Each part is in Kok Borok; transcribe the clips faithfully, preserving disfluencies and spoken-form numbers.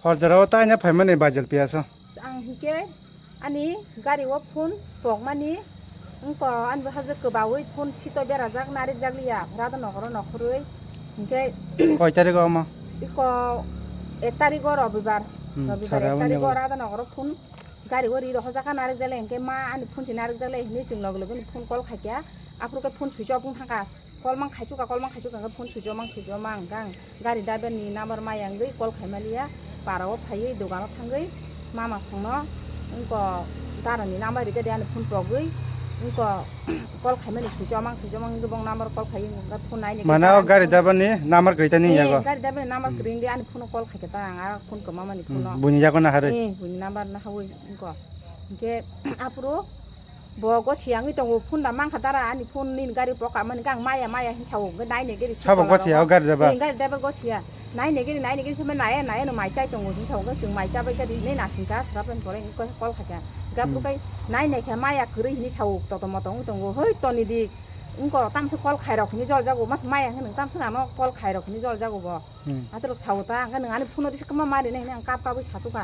Hor jora o taina phaimani bajal piya so. Ang hike ani gari o phone pokmani wngko, ani bo hajak kwbaui phone sito berajak, narikjak liya, rada nokoro nokhorwi. Hingke koi tarik o omo? Iko ek tarik o robibar. Hmm, Robibar sara ek tarik o wngya. Rada nokoro phone gari o ri rohojak kha, narikjak liya, hingke ma ani phone si narikjak liya hinwi chwng loge loge ni phone call khaikha, aphuru khe phone switch off wng thangkha. Call mang khaichukha, call mang khaichukha, hwnkhe phone switch off mang, switch off mang, hwnkhe ang gari driver ni number maya wngwi call khaimaliya, para o phaiwi dogano thangwi mama songno wngko dara ni number rikhe de ani phone pogwi wngko call khaimani switch off mang, switch off mang wngwi bong number call khaiwi wngkha phone nai nai. Mane o gari driver ni number kwrwi tani yago? Eh, gari driver ni number kwrwi wngwi ani phone o call khaikhe ta ang a phone kwma mani phone o. Hmm, buini yago naharwi? Eh, buini number naharwi wngko. Hwnkhe aphuru Bo gosi wngwi tongo, phone da mankha dara, ani phone nini gari poka mani khe ang maya maya hinwi sao, hwnkhe nai nai gari. Sabo gosi ya, o gari driver? Eh, gari driver gosi ya. Nai nai gari, nai nai gari, sima naya naya no mai chai tongo hinwi sao, hwnkhe chwng mai chabai gari hinwi nasing kha, sra pen pore hinwi call khaikha. Hwnkhe aphuru Hmm. kai nai nai khe maya kwrwi hinwi sao, toto moto wngwi tongo, hoi toni di. Wngko tamsa call khairok hinwi joljago, mas maya hwnwi tamsa ano call khairok hinwi joljago bo. Hmm. Atorok sao ta, hwnkhe nwng ani phone o disa kwma ma rinai hinwi ang kap kapwi sasukha.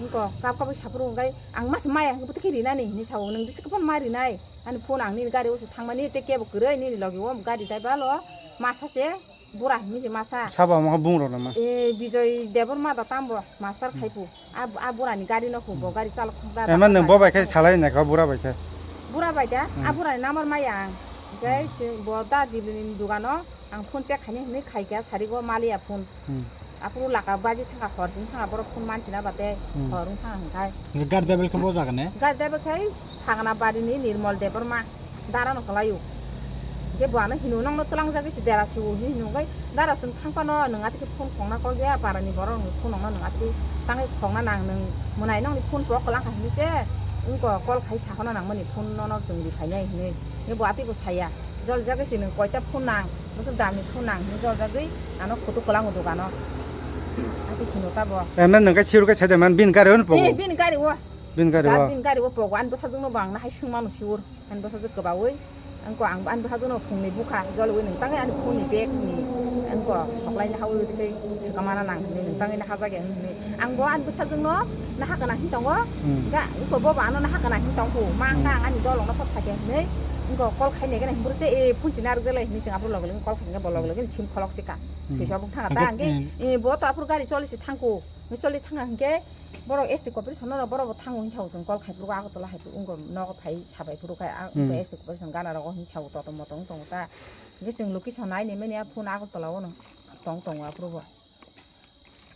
Wngko kap kapwi saphuru hwnkhe ang mas maya hwnkhe bwtwi khe rinani hinwi sao, nwng disa kwma ma rinai. Ani phone ang nini gari o se thangmani tei kebo kwrwi nini logi o gari driver o masa se bura hinwi se masa. Sabo omo khe bungrok nama? Eh, Bijoy Debbarma da tambo master Hmm. khaipu. A, a bura ni gari no hu, bo Hmm. gari chalok thang da. Ema nwng bo bai khe salai nai kha bura bai khe? Bura bai da, Hmm. a bura ni number maya ang. Hwnkhe Hmm. chwng bo da Dibini dogano ang phone check khaini hinwi khaikha sarigo maliya phone. Hmm. Aphuru laka baji thangkha, hor sing thangkha, borok phone mansi na bate Hmm. hor wng thangkha hwnkhe. Gari driver khe bo jaga ne? Gari driver khai Phagana bari ni Nirmol Debbarma dara no kwlaio. Hwnkhe bo ano hino nokno twlangjagwi se dera siwo hinwi hino hwnkhe dara chwng thang phano nwng atike phone khongna call ya, para ni borok rok phone nokno nwng atike tangwi khongna nang, nwng mwnai nokni phone bo kwlang kha hinwi se wngko call khai sakhano nangmani phone nono chwng ri phainai hinwi. Hwnkhe bo atiko saya. Jol jagwi se nwng koita phone nang, bwswk dam ni phone nang hinwi jol jagwi ano photo kwlango dogano. Ati hino ta bo. Emne nwng khe sirwkhe sai de man bini gari o no pogo? Eh, bini gari o. Bini gari o? Jat bini gari o pogo, ani bwsajwk no bo ang nahai swng mano sure. Ani bwsajwk kwbaui. Wngko ang ani bwsajwk no phung ni bukha jol ui nwng tangwi ani phone ni bag ni wngko soklai ni hawi ui tei swkang mana nang hinwi nwng tangwi nahajak ya hinwi. Ang bo ani bwsajwk no naha kana hin tongo. Hmm. Ga wngko bo bo ano naha kana hin tong kho. Ma Hmm. wngka ang ani dolong no thok thakya hinwi. Wngko call khai nai gana hin bwrwi se, eh, phone si narwk jale hinwi chwng aphuru loge loge call khai bo loge loge sim kholok se ka. Hmm. Switch off wng thang ta Hwnkhe, ang ge, hmm. eh, bo to aphuru gari choli se thang kho. Choli thang ang ge borok S T corporation no borok bo thango hin sao chwng call khai phuru Agartala hai phuru wngko nogo phai sabai phuru khai ang Hmm. S T corporation gana rogo hin sao toto moto wng tongo ta. Hwnkhe chwng location nai ni manya phone Agartala o no tong tongo aphuru bo.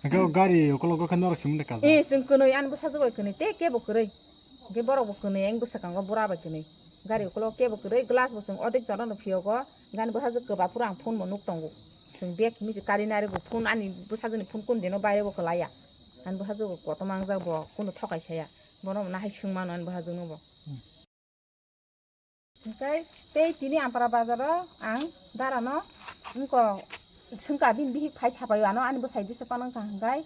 Hwnkhe o gari ukologo khe norok simi de kaja? Eh, chwng kwnwi, ani bwsajwk bai kwnwi, tei kebo kwrwi. Hwnkhe borok bo kwnwi, ang bwswkango bura bai kwnwi. Gari ukologo kebo kwrwi, glass bo chwng odek jora no phiyogo, gani bwsajwk kwba phuru ang phone bo nuk tongo. Chwng bag himwi se kari nari bo phone, ani bwsajwk ni phone kun deno baire bo kwlaiya. Ani bwsajwk bo kotorma wngjak bo, kunu thokai saya. Bono bo nahai swng mano ani bwsajwk no bo. Hwnkhe tei tini Ampara bazaro ang darano wngko swngkha, bini bihik phai sapaio ano, ani bwsai disa panwngkha hwnkhe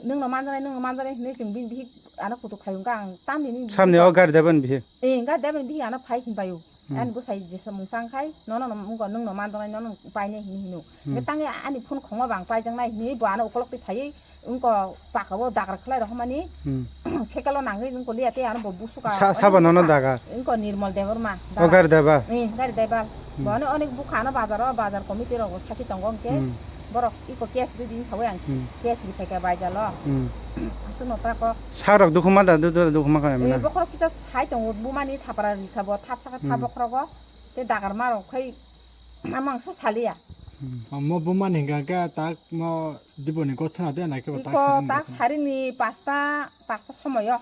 nwngno manjaknai, nwngno manjaknai hinwi chwng bini bihik ano kutuk khai hwnkha ang tamni ni samni o gari debani bihik. Eh, gari debani bihik ano phai hinpaio. Hmm. Ani bwsai jesa mungsa wngkhai nono no wngko nwngno manjaknai, nono painai hinwi hino. Hmm. Hwnkhe tangwi ani phone khongma bang paijaknai hinwi bo ano ukolok twi phaiwi Wngko pakao dagar khlai rok mani Hmm. sekelo nangwi wngko liya tei ano bo busuka. Sa-, sabo nono dagar? Wngko Nirmol Debbarma. O gari driver? Eh, gari driver. Hmm. Bo ano onek bukha ano bazar o, bazar committee rok bo saki tongo hwnkhe Hmm. borok iko case ri din sawi ang Hmm. case ri phaikha baijalo. Hmm. Aswkno tako. Sak rok dukhu ma da, du-, du-, dukhu ma kha Eh, emna? Bokhorok kisa sai tongo bumani thapra rikha bo thap saka thap Hmm. bokhorogo tei dagar ma rok khai Amang se saliya. Hmm. Mo bumani hingka khe tak mo diboni gothana de nai khe bo tak Iko sarini tak gothana. Sarini pasta, pasta somoyo.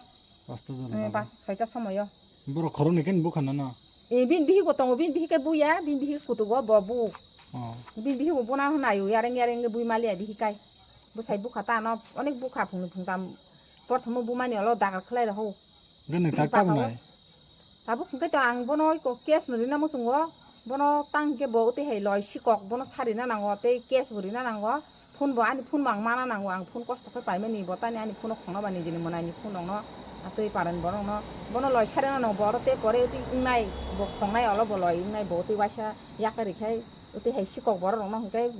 Pasta jora Hmm, bago. Pasta soita somoyo. Borok khoroknwi khe bukha nono? E, bini bihik bo tongo, bini bihik khe buya, bini bihik kutugo bo bu. Oh. Bini bihik bo buna nayo, yareng yareng bui maliya bihik kai. Bwsai bukha ta ano, onek bukha phungni phungtam. Porthomo bumani olo dagar khlai rw. Gwnwi tak Bini tabuk pakao. Nai? Tabuk hwnkhe to ang bono iko case no rina muchungo, bono tang hwnkhe bo tei hai loi sikok, bono sarina nango tei case bo rina nango, phone bo ani phone bo ang mana nango, ang phone kosto khe paimani, bo tani ani phone o khongno ba nijini mwnai ni phone rokno, ah, tei paran borok no, bono loi sarina nango, bo oro tei pore tei wngnai, bo khongnai olo bo loi wngnai, bo tei waisa yakarwi khai tei hai sikok borok rokno hwnkhe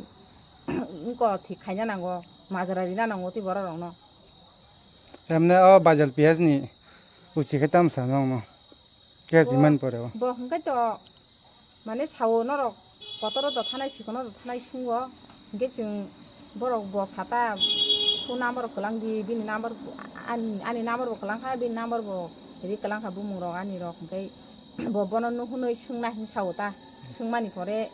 wngko thik khaina nango, majra rina nango tei borok rokno. Tamne o bajal piyaj ni uchi khe tam sa nong no. Kiyaj Bo- iman pore o. Bo hwnkhe to mane sao norok kotoro do thanai sikono do thanai sungo. Hwnkhe chwng borok bo sata phone number kwlang di bini number ani, ani number bo kwlang kha bini number bo ri kwlang kha bumung rok ani rok hwnkhe bo bono nuhunwi swngna hin sao ta swngmani pore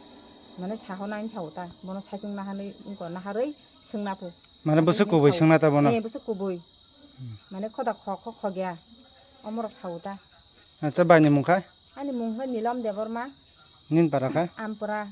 mane sahona hin sao ta bono saichung nahanwi wngko naharwi swngna phu. Mane bwswk kubui swngna ta bono? Eh, bwswk kubui. Mane khoda kho kho khogya. Omorok sao ta. Acha bai ni mung kha? Ani mung kha Nilom Debbarma. Nin para kha? Ampura.